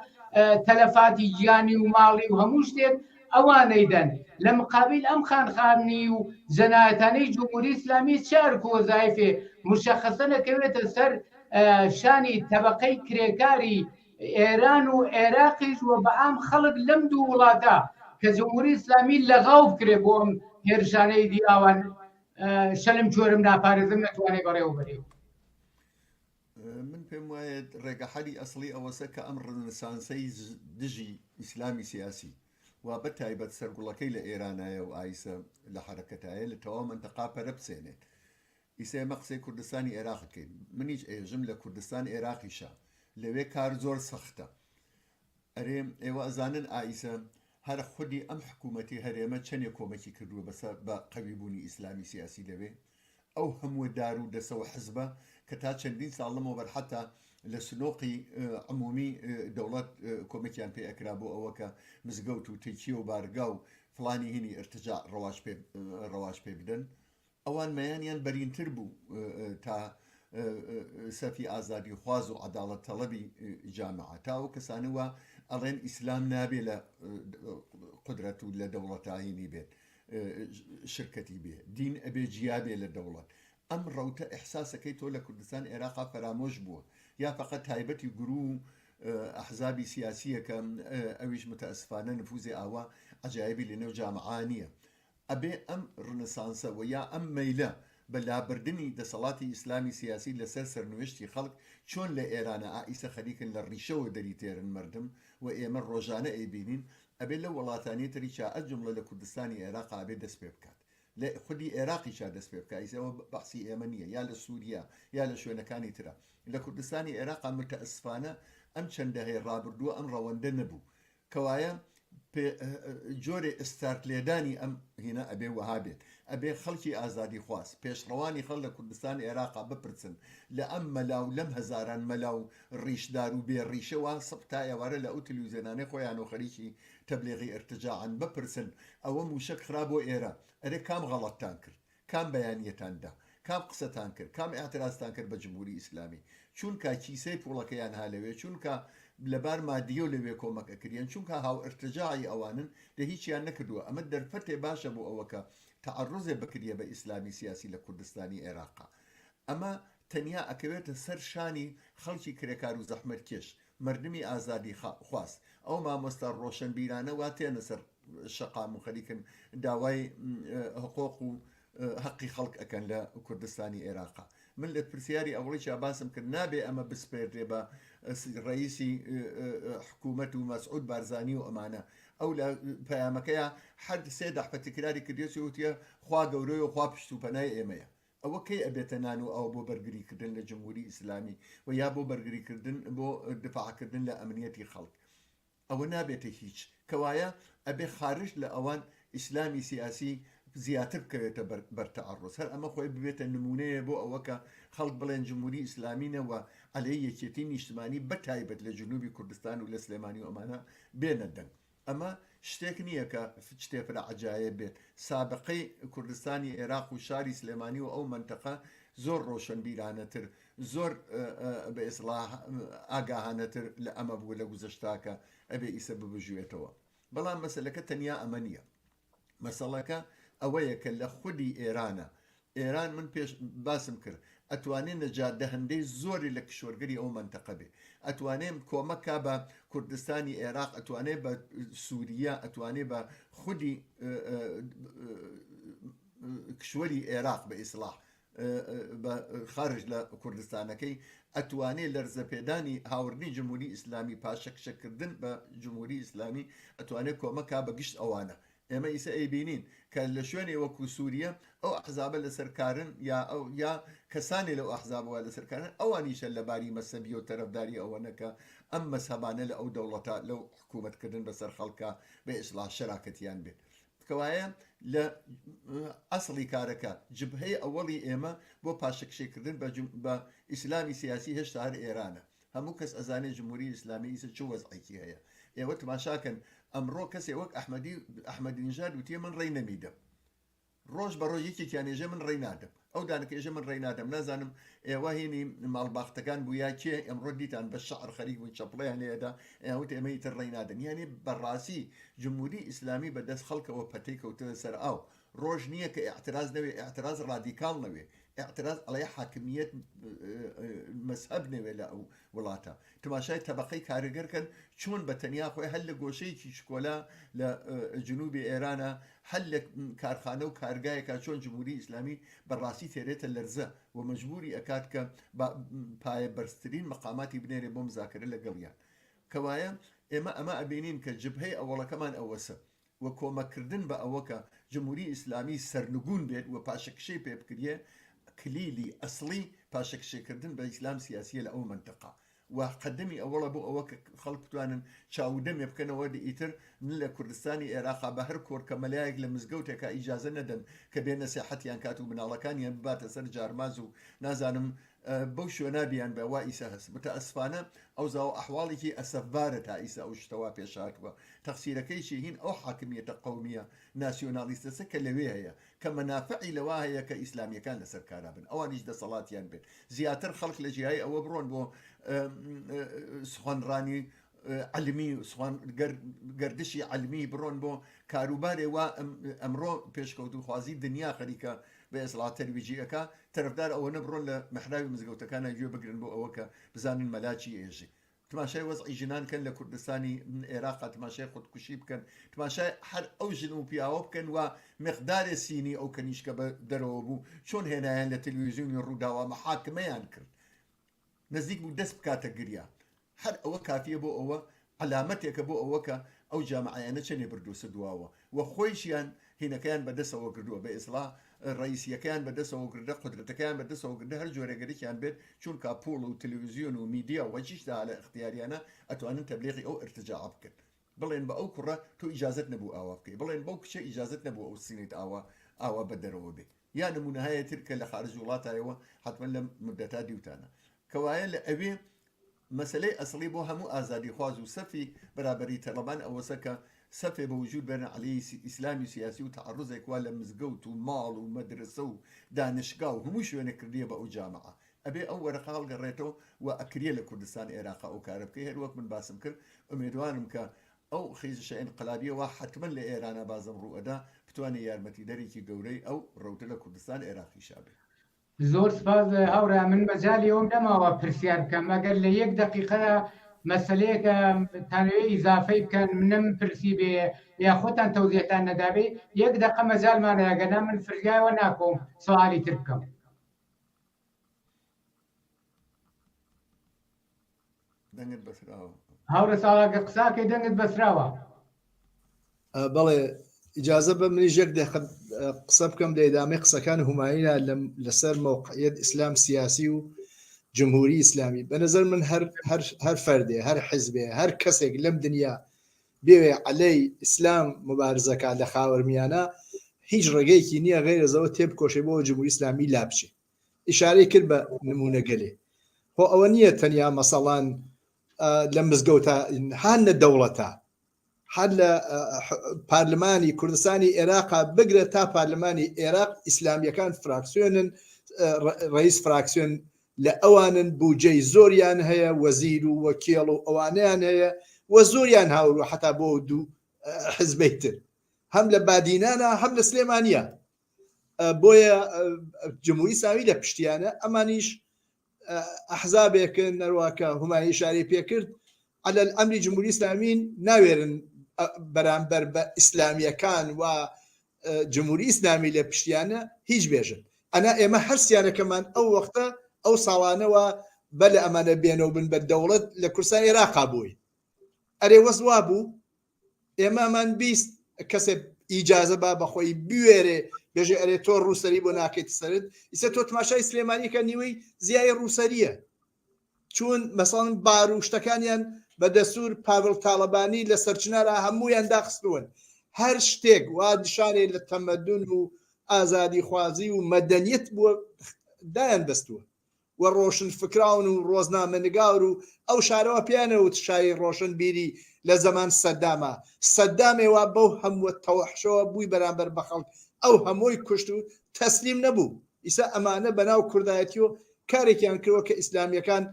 تەلەفاتی گیانی و ماڵی و هەموو شتێک ئەوانەی دەن لە مقابل ئەم خانخانی و جەنایەتانەی جمهوری ئیسلامی چ ئەرک و وەزایفێ مشەخەسە نەکەوێتە سەر شانی تەبەقەی کرێکاری ئێران و عێراقیش و بەعام خەڵک لەم دوو وڵاتە کە جمهوری ئیسلامی لەغاو بکرێ بۆ ئەم هێرشانەی دی ئاوان شەلم چۆرم ناپارێزم نەتوانێ بەڕێوە بەرێ. من پێم وایە ڕێگە حەلی ئەسڵی ئەوەسە کە ئەم ڕنسانسەی دژی ئیسلامی سیاسی و بە تایبەت سەرگوڵەکەی لە ئێرانایە و ئایسە لە حەرەکەتایە لە تەواو مەنتەقا پەرە بسێنێت ئیسە ئێمە قسەی کوردستانی ئێراق ئەکەین منیش ئێژم لە کوردستان ئێراقیشا لەوێ کار زۆر سەختە ئەرێ ئێوە ئەزانن ئایسە هەر خودی ئەم حکوومەتی هەرێمە چەنێ کۆمەکی کردووە بەسە بە قەوی بوونی ئیسلامی سیاسی لەوێ ئەو هەمووە دار و دەسە و حزبە کە تا چەندین ساڵ لەمەوبەر حتا لە سنۆقی عمومی دەوڵەت کۆمەکیان پێ ئەکرا بۆ ئەوە کە مزگەوت و تەکیە و بارگا و فڵانی هینی ارتجاع ڕەواج پێ ڕەواج پێ بدەن ئەوان مەیانیان بەرینتر بوو تا. سەفی ئازادیخواز و عەداڵەت تەڵەبی جامعە تا ئەو کەسانە وا ئەڵێن ئیسلام نابێ لە قودرەت و لە دەوڵەتا هینی بێت شرکەتی بێ دین ئەبێ جیا بێ لە دەوڵەت ئەم ڕەوتە ئیحساسەکەی تۆ لە کوردستان ئێراقا فەرامۆش بووە یا فەقەت تایبەتی گروو و ئەحزابی سیاسیە کە ئەویش متاسفانە نفوزی ئاوا عەجایبی لە نێو جامعا نییە ئەبێ ئەم ڕنسانسە وە یا ئەم مەیلە بە لابردنی دەسەڵاتی ئیسلامی سیاسی لە سەر سەرنوێشتی خەڵک چۆن لە ئێرانە ئا ئیسە خەریکن لە ڕیشەوە دەری تێرن مەردم و ئێمە ڕۆژانە ئەیبینین ئەبێ لە وەڵاتانی تریشا ئەز جومڵە لە کوردستانی ئێراقا ئەبێ دەس پێ بکات لە خودی ئێراقیشا دەس پێ بکا ئیسە ئەوە بەحسی ئێمە نییە یا لە سووریا یا لە شوێنەکانی ترا لە کوردستانی ئێراقا متاسفانە ئەم چەند دەهەی ڕابردووە ئەم ڕەوەندە نەبوو کەوایە جۆرێ ئستارت لێدانی ئەم هینە ئەبێ وەها بێت، ئەبێ خەڵکی ئازادیخواز، پێشڕەوانی خەڵک لە کوردستان ئێراقا بپرسن لە ئەم مەلا و لەم هەزاران مەلا و ڕیشدار و بێ ڕیشە وا سبح تا ئێوارە لە ئەو تلویزیۆنانەی خۆیانەوە خەریکی تەبلیغی ئرتجاعن بپرسن ئەوە موشەک خرا بۆ ئێرە ئەرێ کام غەڵەتتان کرد؟ کام بەیانیەتان دا؟ کام قسەتان کرد؟ کام ئیعترازتان کرد بە جمهوری ئیسلامی؟ چونکا کیسەی پوڵەکەیان ها لەوێ، چونکا لە بار مادیەو لەوێ کۆمەک ئەکریەن، چونکا هاوئرتجاعی ئەوانن، دە هیچیان نەکردوە. ئەمە دەرفەتێ باشە بۆ ئەوە کە تەعەروزێ بکریە بە ئیسلامی سیاسی لە کوردستانی ئێراقا. ئەمە تەنیا ئەکەوێتە سەر شانی خەڵکی کرێکارو زەحمەتکێش، مەردمی ئازادی خواز، ئەو مامۆستا ڕۆشەنبیرانە وا تێنە سەر شەقام و خەریکن داوای هقۆق و هەقی خەڵک ئەکەن لە کوردستانی ئێراقا. من لە پرسیاری ئەوڵیشا باسم کرد نابێ ئەمە بسپێردرێ بە ڕەئیسی حکوومەت و مەسعود بارزانی و ئەمانە. ئەو لە پەیامەکەیا هەر سێ دەحفە تکراری کردیەسی وتیە خوا گەورەیە و خوا پشت و پەنای ئێمەیە. ئەوە کەی ئەبێتە نان و ئاو بۆ بەرگری کردن لە جمهوری ئیسلامی و یا بۆ بەرگری کردن بۆ دفاع کردن لە ئەمنیەتی خەڵک؟ ئەوە نابێتە هیچ. کەوایە ئەبێ خارج لە ئەوان ئیسلامی سیاسی زیاتر بکەوێتە بەر بەر تەعەڕوز. هەر ئەمە خۆی ببێتە نموونەیە بۆ ئەوە کە خەڵک بڵێن جمهوری ئیسلامی نە و عەلەی یەکێتی نیشتمانی بە تایبەت لە جنوبی کوردستان و لە سلێمانی و ئەمانە بێنە دەنگ. ئەمە شتێک نییە کە شتێ فرە عەجایب بێت. سابقەی کوردستانی ئێراق و شاری سلێمانی و ئەو مەنتەقە زۆر ڕۆشەنبیرانەتر، زۆر بە ئیسڵاح ئاگاهانەتر لە ئەمە بووە لە گوزەشتا کە ئەبێ ئیسە ببژوێتەوە. بەڵام مەسەلەکە تەنیا ئەمە نییە. مەسەڵەکە ئەوەیە کە لە خودی ئێرانە، ئێران من پێش باسم کرد ئەتوانێ نەجات دەهەندەی زۆری لە کشوەرگەری ئەو مەنتەقە بێ، ئەتوانێ کۆمەک کا بە کوردستانی ئێراق، ئەتوانێ بە سوریە، ئەتوانێ بە خودی کشوەری ئێراق بە ئیسڵاح بە خارج لە کوردستانەکەی ئەتوانێ لەرزەپێدانی هاوردنی جمهوری ئیسلامی پاشەکشەکردن بە جمهوری ئیسلامی ئەتوانێ کۆمەک کا بە گشت ئەوانە. ئێمە ئیسە ئەیبینین کە لە شوێنێ وەکوو سووریە ئەو ئەحزابە لەسەر کارن یا ئەو یا کەسانێ لەو ئەحزابەوە لەسەر کارن ئەوانیشە لە باری مەسەبیەوە تەرەفداری ئەوەنە کە ئەم مەزهەبانە لە ئەو دەوڵەتە لەو حکوومەت کردن بەسەر خەڵکا بە ئیسڵاح شەراکەتیان بێت. کەوایە لە ئەسڵی کارەکە جبهەی ئەوەڵی ئێمە بۆ پاشەکشێ کردن بە بە ئیسلامی سیاسی هێشتا هەر ئێرانە. هەموو کەس ئەزانێ جمهوری ئیسلامی ئیسە چ وەزعێکی هەیە. ئێوە تماشاکەن ئەمڕۆ کەسێ وەک ئەحمەدی ئەحمەدی نژاد وتیە من ڕێی نەمیدەم. ڕۆژ بە ڕۆژ یەکێکیان ئێژێ من ڕێی نادەم. ئەو دانەکە ئێژێ من ڕێی نادەم. نازانم ئێوە هینی ماڵباختەکان بوو یا کێ ئەمڕۆ دیتان بە شەعر خەریک بوون چەپڵەیان لێ ئەدا ئەیان وت ئێمە ئیتر ڕێی نادەن. یانی بە ڕاستی جمهوری ئیسلامی بە دەست خەڵکەوە پەتەی کەوتە سەر ئاو. ڕۆژ نییە کە ئیعتراز نەوێ، ئیعتراز ڕادیکاڵ نەوێ، ئیعتراز عەلەی حاکمییەت مەزهەب نەوێ لە ئەو وڵاتە. تماشای تەبەقەی کارگەر کەن چۆن بە تەنیا خۆی هەر لە گۆشەیەکی چکۆلە لە جنوبی ئێرانە هەر لە کارخانە و کارگایەکا چۆن جمهوری ئیسلامی بە ڕاستی تێرێتە لەرزە و مەجبوری ئەکات کە پایە بەرزترین مەقاماتی بنێرێ بۆ مزاکەرە لەگەڵیان. کەوایە ئێمە ئەمە ئەبینین کە جبهەی ئەوەڵەکەمان ئەوەسە. و کۆمەک کردن بە ئەوە کە جمهوری ئیسلامی سەرنگوون بێت و پاشەکشەی پێ بکریێ کلیلی ئەسڵی پاشەکشێ کردن بە ئیسلام سیاسیە لە ئەو مەنتەقە و قەدەمی ئەوەڵە بۆ ئەوە کە خەڵک بتوانن چاو و دەمێ بکەنەوە دە ئیتر نە لە کوردستانی ئێراقا بە هەر کۆرکە مەلایەک لە مزگەوتێکا ئیجازە نەدەن کە بێ نەسێحەتیان کات و مناڵەکانیان بباتە سەر جارماز و نازانم. بەو شوێنا بیان بە وا ئیسە هەس متاسفانە ئەوزا و ئەحواڵێکی ئەسەفبارە تا ئیسە ئەو شتە وا پێش هاتووە تەقسیرەکەیشی هین ئەو حاکمیەتە قەومیە ناسیۆنالیستەسە کە لەوێ هەیە کە مەنافعی لەوا هەیە کە ئیسلامیەکان لەسەر کارا بن ئەوانیش دەسەڵاتیان بێت زیاتر خەڵک لە جیای ئەوە بڕۆن بۆ سخنڕانی علمی سخوان گەردشی علمی بڕۆن بۆ کاروبارێ وا ئەمڕۆ پێشکەوتوخوازی دنیا خەریکە بە ئێسڵا تەرویجی ئەکا تەرەفدار ئەوەنە بڕۆن لە مەحراوی مزگەوتەکانا گوێ بگرن بۆ ئەوە کە بزانن مەلا چی ئێژێ تماشای وەزعی ژنان کەن لە کوردستانی ئێراقا تماشای خودکوشی بکەن تماشای هەر ئەو ژن و پیاوە بکەن و مقدارێ سینی ئەو کەنیشکە بە دەرەوە بوو چۆن هێنایان لە تەلویزیۆنی ڕووداوە محاکمەیان کرد نزیک بوو دەست بکاتە گریا هەر ئەوە کافیە بۆ ئەوە عەلامەتێکە بۆ ئەوە کە ئەو جامعەیانە چەنێ بردووسە دواوە و خۆیشیان هینەکەیان بە دەسەوە گردووە بە ئیسڵا ڕەئیسیەکەیان بە دەسەوە گردە قودرەتەکەیان بە دەسەوە گردە هەر جۆرە گەرەکیان بێت چونکا پوڵ و تلویزیۆن و میدیا و هەرچی شتە لە ئیختیاریانە ئەتوانن تەبلیغی ئەو ئیرتجاعە بکەن بڵێن بە ئەو کوڕە تۆ ئیجازەت نەبوو ئاوا بکەی بڵێن بەو کچە ئیجازەت نەبوو ئەو سینەت ئاوا ئاوا بە دەرەوە بێ یا نمونەهایە تر کە لە خارج وڵاتایەوە حەتمەن لەم مدەتا دیوتانە کەوایە لە ئەوێ مەسەلەی ئەسڵی بۆ هەموو ئازادیخواز و سەفی بەرابەری تەڵەبان ئەوەسە کە سەفێ بە وجود بێنە عەلەیهی ئیسلامی سیاسی و تەعەڕوزێک وا لە مزگەوت و ماڵ و مەدرەسە و دانشگا و هەموو شوێنێک کردیە بە ئەو جامعە ئەبێ ئەو وەرەقە هەڵگەڕێتەوە و ئەکریە لە کوردستان ئێراقا ئەو کارە بکەی هەر وەک من باسم کرد ئومێدوارم کە ئەو خیزشە ئینقلابیە وا حەتمەن لە ئێرانا بازم ڕوو ئەدا بتوانێ یارمەتیدەرێکی گەورەی ئەو ڕەوتە لە کوردستان ئێراقیشا بێ. زۆر سپاس هاوڕێیان من مەجالی ئەوم نەماوە پرسیار بکەم ئەگەر لە یەک دەقیقەدا مەسەلەیەکە تانەوێ ئیزافەی بکەن منم پرسی بێ یا خۆتان تەوزیحتان نەدابێ یەک دەقە مەجالمان هەیە گەنا من فریایەوە ناکەوم سوالی تر بکەم. دەنگت بەسراوە. هاوڕێ ساڵح گەر قساکەی دەنگت بەسراوە. بەڵێ ئیجازە بە منیش یەک دەقە قسە بکەم لە ئیدامەی قسەکان هوماینا لەسەر مەوقعیەت ئیسلام سیاسی و جمهوری ئیسلامی بە نظر من هەر هەر هەر فەردێ هەر حزبێ هەر کەسێک لەم دنیا بێوێ عەلەی ئیسلام مبارزەکە لە خاوەرمیانە هیچ ڕێگەیەکی نییە غەیرەزەوە تێبکۆشێ بۆ جمهوری ئیسلامی لابچێ ئیشارەی کرد بە نمونەگەلێ خۆ ئەوە نییە تەنیا مەسەڵان لە مزگەوتە هەر لە دەوڵەتە هەر لە پارلمانی کوردستانی عێراقا بگرە تا پارلمانی عێراق ئیسلامیەکان فراکسیۆنن ڕئیس فراکسیۆن لە ئەوانن بودجەی زۆریان هەیە وەزیر و وەکێڵ و ئەوانیان هەیە و زۆریان هاورو حتا بۆ دوو حزبەی تر هەم لە بادینانە هەم لە سلێمانە بۆیە جمهوری ئیسلامی لە پشتیانە ئەمانیش ئەحزابێکن نەرواکە هومای ئشارەی پێکرد عەلەل ئەمری جمهوری ئیسلامین ناوێرن بەرامبەر بە ئیسلامیەکان و جمهوری ئیسلامی لە پشتیانە هیچ بێژن ئەنا ئێمە هەر سیانەکەمان ئەو وەختە ئەو ساڵانەوە بە لە ئەمانە بێنەوە بن بە دەوڵەت لە کوردستان عێراقا بووی ئەرێ وەز وا بوو ئێمەمان 20 کەسێ ئیجازە با بەخۆی بوێرێ بێژێ ئەرێ تۆ ڕووسەری بۆ ناکەیت سەرت ئیسە تۆ تماشای سلێمانیکە نیوەی زیای ڕووسەریە چون مەسەڵەن بار و شتەکانیان بە دەستور پاڤڵ تاڵەبانی لە سەرچنارا هەموویان داخستوون هەر شتێک وا نیشانێ لە تەمەدون و ئازادیخوازی و مەدەنیەت بووە دایان بەستووە و ڕۆشن فکراون و ڕۆزنامەنگار و ئەو شارەوە پێیان ئەوت شاری ڕۆشن بیری لە زەمان سەداما سەدامێ وا بەو هەمووە تەوەحشەوە بووی بەرامبەر بە خەڵک ئەو هەمووی کوشت و تەسلیم نەبوو ئیسا ئەمانە بەناو کوردایەتیەوە کارێکیان کردوە کە ئیسلامیەکان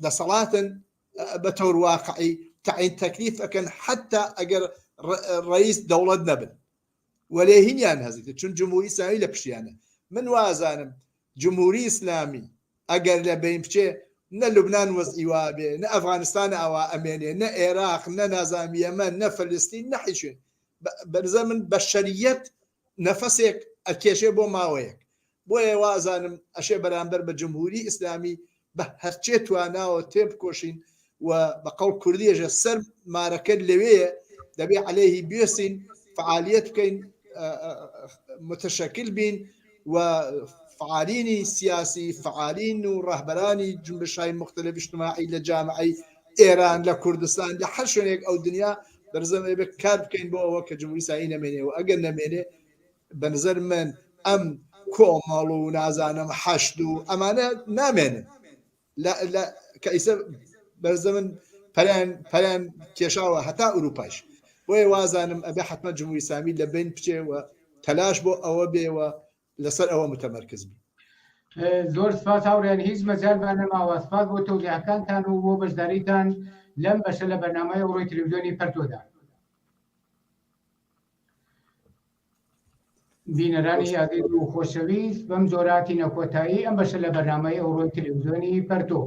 دەسەڵاتن بە تەور واقعی تەعین تەکلیف ئەکەن حتا ئەگەر ڕئیس دەوڵەت نەبن وەلێ هینیان هەزیتە چون جمهوری ئیسلامی لە پشتیانە من وازانم جمهوری ئیسلامی ئەگەر لە بین بچێ نە لوبناان وەزعی وابێ نە ئەفغانستان ئاوا ئەمێنێ نە عێراق نە نازام یەمەن نە فلستین نە هیچ شوێن بەنظر من بەشەریەت نەفەسێک ئەکێشێ بۆ ماوەیەک بۆیە وازانم ئەشێ بەرامبەر بە جمهوری ئیسلامی بە هەرچێ تواناوە تێبکۆشین و بە قەوڵ کوردی ئێژە سەر مارەکە لەوێیە دەبێ عەلەیهی بوێسین فعالیەت بکەین متشکل بین و فعالینی سیاسی فعالین و ڕەهبەرانی جنبشای مختلف اجتماعی لە جامعەی ئێران لە کوردستان لە هەر شوێنێک ئەو دنیا بەرزەمێ بێت کار بکەین بۆ ئەوە کە جمهوری ئیسلامی نەمێنێ و ئەگەر نەمێنێ بە نظر من ئەم. کۆمەڵ و نازانم حەشد و ئەمانە نامێنن لە کە ئیسە بەرزەمن پەریان پەریان کێشاوە هەتا ئوروپاش بۆیە وازانم ئەبێ حتمما جمهوری ئیسلامی لە بین بچێ و تەلاش بۆ ئەوە بێ و لەسەر ئەوە متەمەرکز بی. زۆر سپاس هاوڕێیان هیچ مەجالمان نەماوە سپاس بۆ تەوزیحەکانتان و بۆ بەشداریتان لەم بەشە لە بەرنامەی ئەوڕۆی تلویزیۆنی پەرتۆدا. بینەرانی ئازیز و خۆشەویست بەم جۆرە هاتینە کۆتایی ئەم بەشە لە بەرنامەی ئەوڕۆی تلویزیۆنی پەرتۆ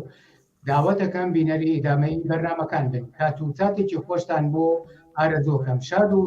داوەتەکەم بینەری ئیدامەی بەرنامەکان بن کات و ساتێکی خۆشتان بۆ ئارەزووەکەم شاد و.